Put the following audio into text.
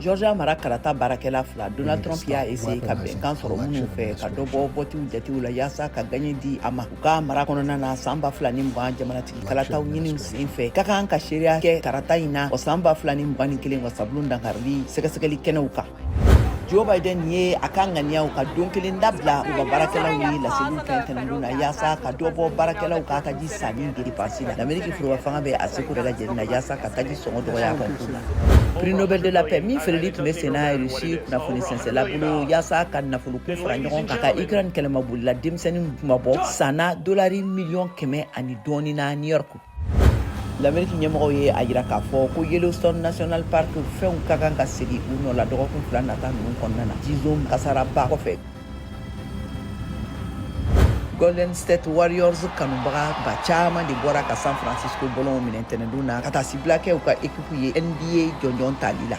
Georgia mara kalata baarakɛla fila, Donald Trump y'a essayer ka bɛnkan sɔrɔ minnu fɛ ka dɔ bɔ votiw jatew la yaasa ka gaɲɛ di a ma u ka mara kɔnɔna na san 2020 jamanatigi kalataw ɲiniw sen fɛ, ka kan ka seereya kɛ tarata in na o san 2021 wasabulon dankarili sɛgɛsɛgɛli kɛnɛw kan. Joe Biden ye a ka ŋaniyaw ka don kelen dabila u ka baarakɛlaw ye laseliw kɛ ntɛnɛndon na yaasa ka dɔ bɔ baarakɛlaw ka taji sanni dépense la. Lamɛriki foroba fanga bɛ a seko bɛɛ lajɛlen na yaasa ka taji sɔngɔ dɔgɔya kɔnkuru la. Prix Nobel de la paix min feereli tun bɛ senna Russie kunnafoni sɛnsɛla bolo yaasa ka nafolokun fara ɲɔgɔn kan ka Ukraine kɛlɛmabolila denmisɛnnin kunmabɔ, sanna dolari miliyɔn 100 ani dɔɔni na New York. Lamɛriki ɲɛmɔgɔw ye a yira k'a fɔ ko Yellowstone National Park fɛnw ka kan ka segin u nɔ la dɔgɔkun 2 nata ninnu kɔnɔna na, jizo kasaraba kɔfɛ. Golden State Warriors kanubaga ba caman de bɔra ka San Francisco bɔlɔnw minɛ ntɛnɛndon na ka taasibila kɛ u ka ekipu ye NBA jɔnjɔn tali la.